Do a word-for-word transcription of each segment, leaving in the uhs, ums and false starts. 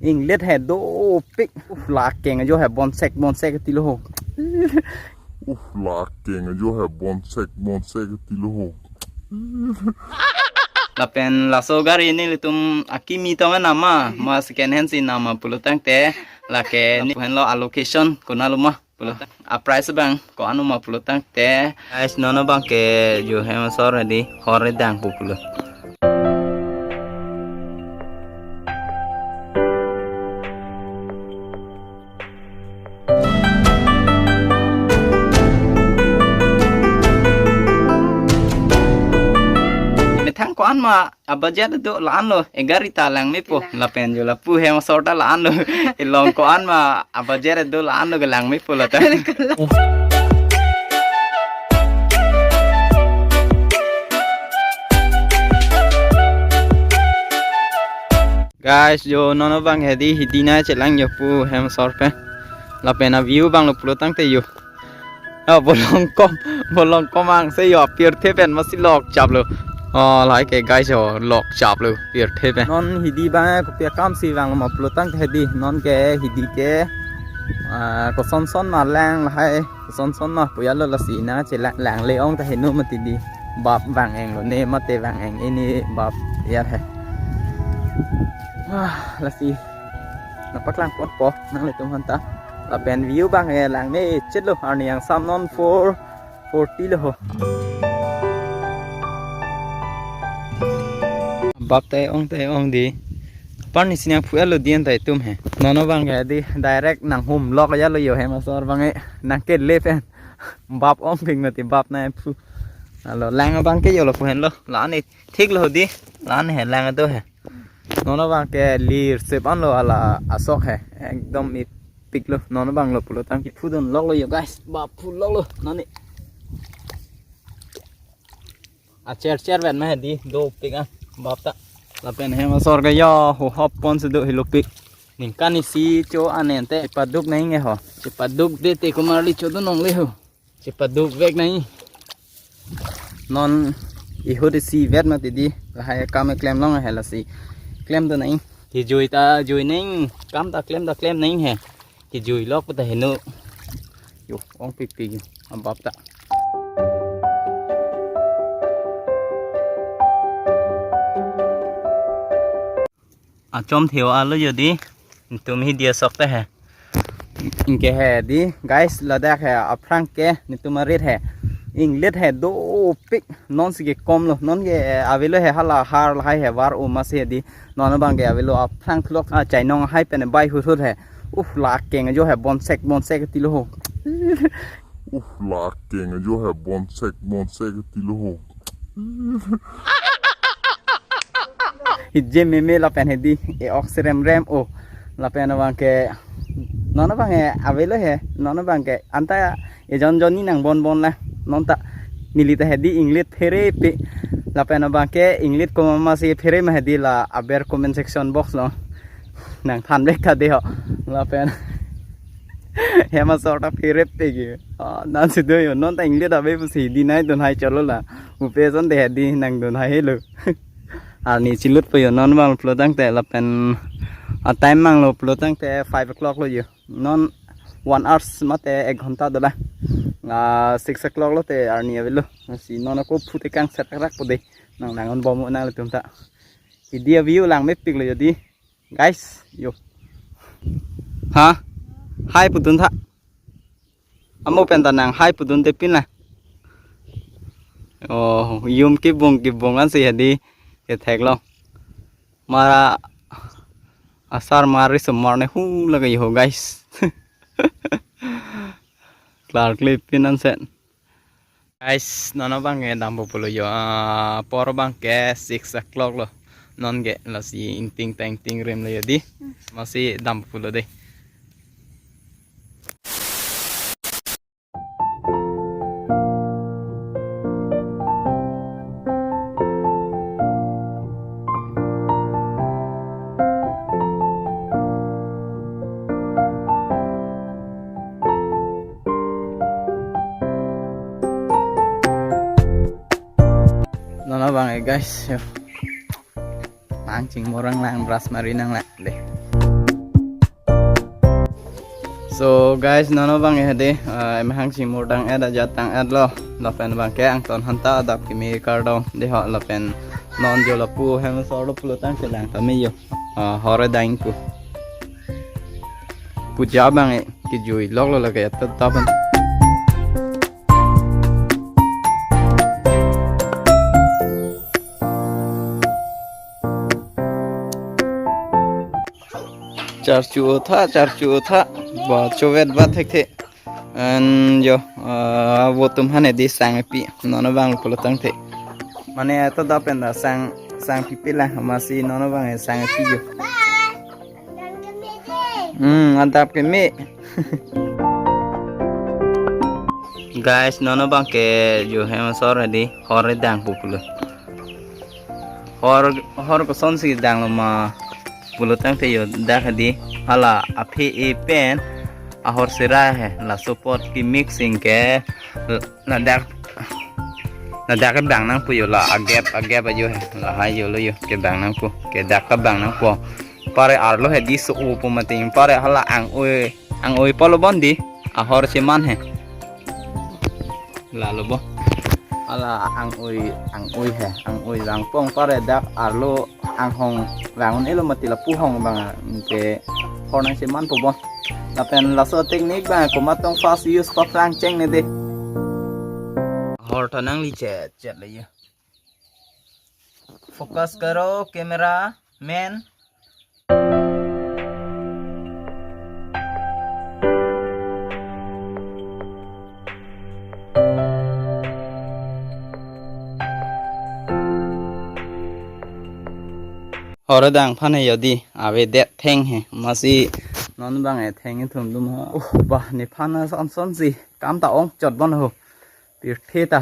Inglet he dopik. Uh, la keng ajo he bonsek bonsek tilo ho. Uh, la keng ajo he bonsek bonsek tilo ho. Lapen laso gari nelitum akimi tong nama, ma second hand si nama pulo tangte, lake ni henlo a location konatlo ma pulo. A price abang ko-an ma pulo tangte. Guys, non abangke jo hem asor hedi hor dang pu pulo. Methang ko-an ma a budget do la-an lo, egari ta langmepo. Lang. Lapen jo lapu hem asor ta la-an lo. Ilong ko-an ma a budget do la-an lo, ke langmepo la ta. Guys, jo non abang hedi hidi nangchelang jo pu hem asor pen. Lapen a view abang lo pulo tangte jo. Ah, bolong kom, bolong kom angse jo, pirthe pen masi lok chaplo. Oh, lahai ke guys jo, lok chaplo pirthe pen. Non hidi abang kopi akam si vanglo ma pulo tangte hedi, non ke hidi ke, ah, koson son ma lang lahai. Son son ma pu ya lo, lasi nangchelang, langle ong ta heno mati di. Bap vang-eng lo ne mate vang-eng, ini bap ya he. Ah, lasi nangpaklang ponpo nanglitum aphanta. Lapen view abang he langmechet lo, arni angsam non four forty lo ho. Bap ta ong ta ong di. Par ni sining phu alo dien ta itum he. Non abang he di direct nanghum lok ya lo jo hem asor abang he, nangkele pen. Bap ongpik mati bap nangphu. Alo lang abang ke jo lo pu henlo. La-an thik lo di. La-an he lang do he. Non abang ke lir sep an lo ala asok he. Ekdom ipik lo. Non abang lo pulo tangte phu dun lok lo jo guys. Bap phu lok lo. Non ni. A cher cher ven ma hedi dopik an bap ta. Lapen hem asor ke jo ho hop pon si do helo pik. Ningkan isi cho anente paduk nang e ho. Chepaduk det te komarli chodun longle ho. Chepaduk vek nang. Non ihut isi vet mati di. Lahai kam klem long he, lasi klem do nang. Kejui ta jui nang, kam ta klem ta klem nang he. Kejui lok ta heno. Jo, ongpik pik jo. A bap ta. Achom theo alo jo di. Netum hidi asok ta he. Anke he di, guys, ladak he aphrang ke netum arit he. Inglet he dopik, non si ke kom lo, non ke avelo he hala har lahai he var-o masi he di. Non abang ke avelo aphrang thulok, ah, chainong hai pen bai hut hut he. Uh, la keng ajo he bonsek bonsek tilo ho. Uh, la keng ajo he bonsek bonsek tilo ho. Hije meme lapen hedi, e-ok serem rem o. Lapen abang ke, non abang ke avelo he, non abang ke anta ejon jon ni nang bon bon la, non ta neli ta hedi inglet phere pe. Lapen abang ke inglet komat masi phere ma hedi la aber comment section box lo. Nang than bek ta de ho. Lapen hem asor ta phere pe ke. Ah, non si do jo, non ta inglet ave pusi di nangdun hai cholo la. Upe son de hedi nangdun hai helo. Arni chilut po jo non abang pulo tangte lapen a time abang lo pulo tangte five o'clock lo jo. Non one hours mate ek ghonta do la. Ah, six o'clock lote arni avelo. Si non ako phute kangset rak po de. Nang nang on bom nanglitum ta. Hidi a view langmepik lo jo di. Guys, jo. Ha? Hai pudun tha. Amo pen ta nang hai pudun te pin la. Oh, yum kibung kibung an si hedi kethek lo. Mara asar mari semar ne hu lagi ho, guys. Klar klip pin an sen. Guys, non abang ke dampo pulo jo, ah, apor abang ke six o'clock lo. Non ke lasi ingting ta ingting rem lo jo di. Masi dampo pulo de. Non abang eh, guys, yo. Nang chingmorang lang brush mari nang lang deh. So guys, non abang hedi, ah, emahang chimur tang-et, ajat tang-et lo. Lapen abang ke angton hanta adap kimi kardom dei ho, lapen non jo lapu hem asor lo pulotangte lang tame jo. Ah, hor dang pu. Puja abang e, kejui lok lo lake, tap tap. Charchu tha, charchu tha. Ba chovet ba thekthe. And jo, ah, vo atum aphan hedi sang pi. Non abang pulotangte. Mane to da pen da sang, sang pipe lang, masi non abang sang pi jo. Hmm, adap keme. Guys, non abang ke jo hem asor hedi, hor dang pu pulo. Hor, hor kosonsi dang lo ma pulotangte jo dak hedi, hala aphi e pen ahor sera he, laso apot ke mixing ke, ladak, ladak kebang nang pu jo, la agap, agap ajo he, lahai jo lo jo, kebang nang pu, ke dak kebang nang pu. Pare arlo hedi so-o pu mati, pare hala ang-oi, ang-oi pulo bon dei, ahor cheman he. Lalo bo. Hala ang-oi, ang-oi he, ang-oi vangpon, pare dak arlo anghong vang un-elo mati, lapu hong abang ke hor nangcheman po bo. Lapen laso technique abang komat tong first use paphrang chengne dei. Hor tha nangli chet chet le jo. Focus karo camera man. Hor dang aphan he jo dei, avedet theng he, masi non abang e theng ithum dum ha. Uh, ba nephan asonson si kam ta ong chot bon ho. Pirthe ta.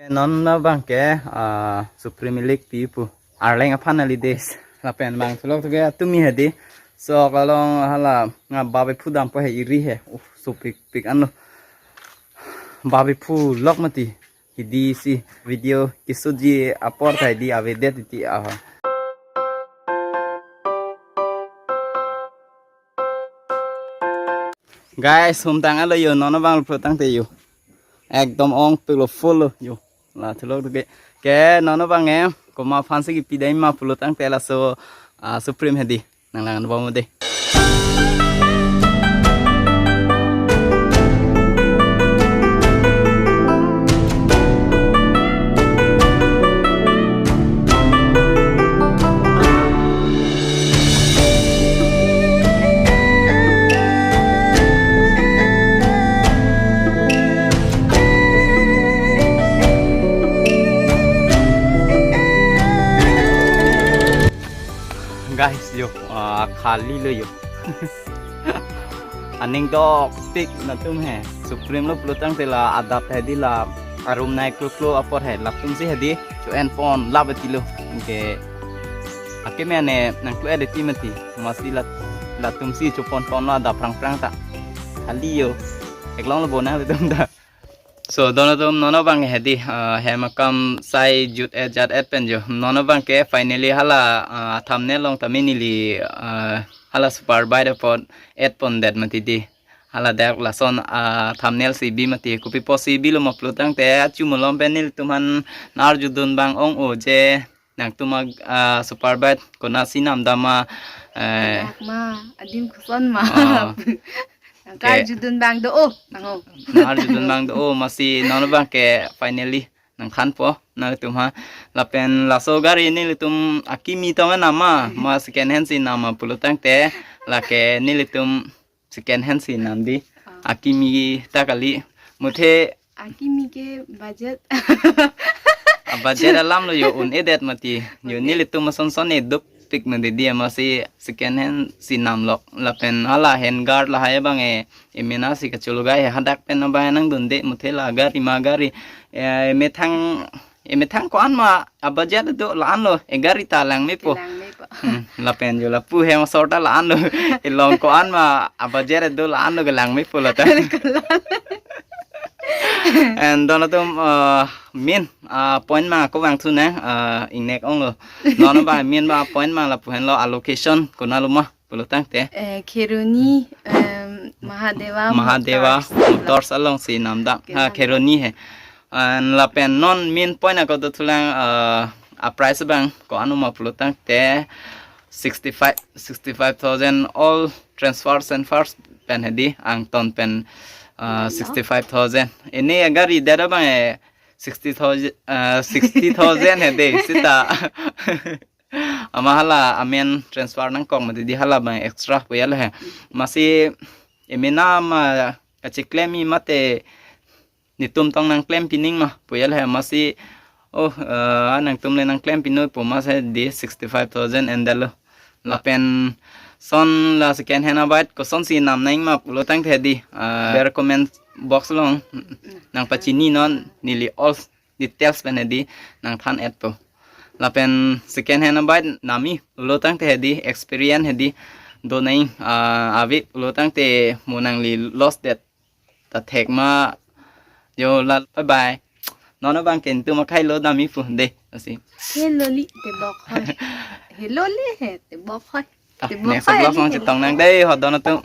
Non abang ke, ah, Supreme League pi pu. Arleng aphan ali des. Lapen bang thulok thuke atumi hedi. So kalong hala nga babe phu dampo he, iri he. Uh, sopik pik anlo. Babe phu lok mati. Hedi si video kesuji apor tha hedi avedet titi aha. Guys, hum tang-et lo jo, non abang pulotangte jo. Ekdom ongpik lo, full lo jo. La thulok thuke. Ke non abang e, komat aphansi kepi dam ma pulotangte laso, ah, Supreme hedi. Nang lang bom dei. Guys, jo, ah, khali lo jo. Aning dokpik nangtum he. Supreme lo pulotangte la adap hedi, la arum nai klo klo apor he. Latumsi hedi cho-en pon lap tilo. Ke akeme ane nangklo-et titi mati. Masi la, latumsi chopon pon lo adap prang prang ta. Khali jo. Eklong lo bona latum ta. So, don atum, non abang hedi, ah, hem akam sai jut-et jat-et pen jo. Non abang ke finally hala, ah, thumbnail along tame neli, ah, hala super bike apot et pondet mati dei. Hala dak lason, ah, thumbnail si bi mati, kopi apotsi bilo ma pulotangte achu malom pen nelitum aphan nang-arjudun abang ong-o je nangtum ag-, ah, super bike konatsi nam dam ma, eh, dak ma, adim koson ma. Ah. Nang ke-arjudun abang do-o, nang-o. Nang-arjudun abang do-o, masi non abang ke finally nangthanpo nangtum aphan. Lapen laso gari nelitum akimi tong nam ma, ma second hand si nam ma pulotangte, lake nelitum second hand si nam dei. Ah. Akimi ta kali. Muthe akimi ke budget. Ah, budget alam lo jo un-edet mati. Jo, okay, nelitum asonson e dopik mati dei, masi second hand si nam lok. Lapen hala hand guard lahai abang e, emena si kachelogai he, hadak pen abang nangdunde, muthe la gari ma gari, eh, emethang, emethang ko-an ma, ah, budget do la-an lo, eh, gari ta langmepo. Langmepo. Hmm, lapen jo lapu hem asor ta la-an lo. Elong ko-an ma, ah, budget do la-an lo, ke langmepo la ta. Kelang. And don atum, uh, min, uh, point ma ako vangthu nang, uh, ingnek onglo. Non ba min ba point ma lapu henlo, a location konatlo ma pulo tangte. Eh, Kheroni, em, Mahadeva, Mahadeva Motors. Motors alongsi namdam. Ha, Kenam. Kheroni he. And lapen non min point ako dothulang, uh, a price abang ko-an ma pulo tangte sixty-five, sixty-five thousand all transfer and first pen hedi, angton pen, uh, Lalo. Sixty-five thousand. Ini agari dera bang eh sixty thousand, uh, sixty thousand hedi sita. Ama hala amen transfer nangkok mati di hala bang extra puyal he. Masi emena ma kachiklem i mate netum tong nangklem pining ma puyal he, masi oh, uh, nangtum le nangklem pinu pu masi di sixty-five thousand and dalo. Lapen son la second hand a bike kosonsi nam nang ma pulo tangte di, uh, ber comment box along nangpachini non, neli all details pen hedi nangthan et po. Lapen second hand a bike nami pulo tangte hedi experience hedi do nang, uh, ave pulo tangte mo nangli loss det ta thek ma. Yo la, bye bye. Non abang ke netum akhai lo dam-i pu de, lasi. Heloli tebok hoi. Heloli he tebok hoi. Ah, Tebok next hoi, vlog ni song he. Chetong nang de, ho don atum.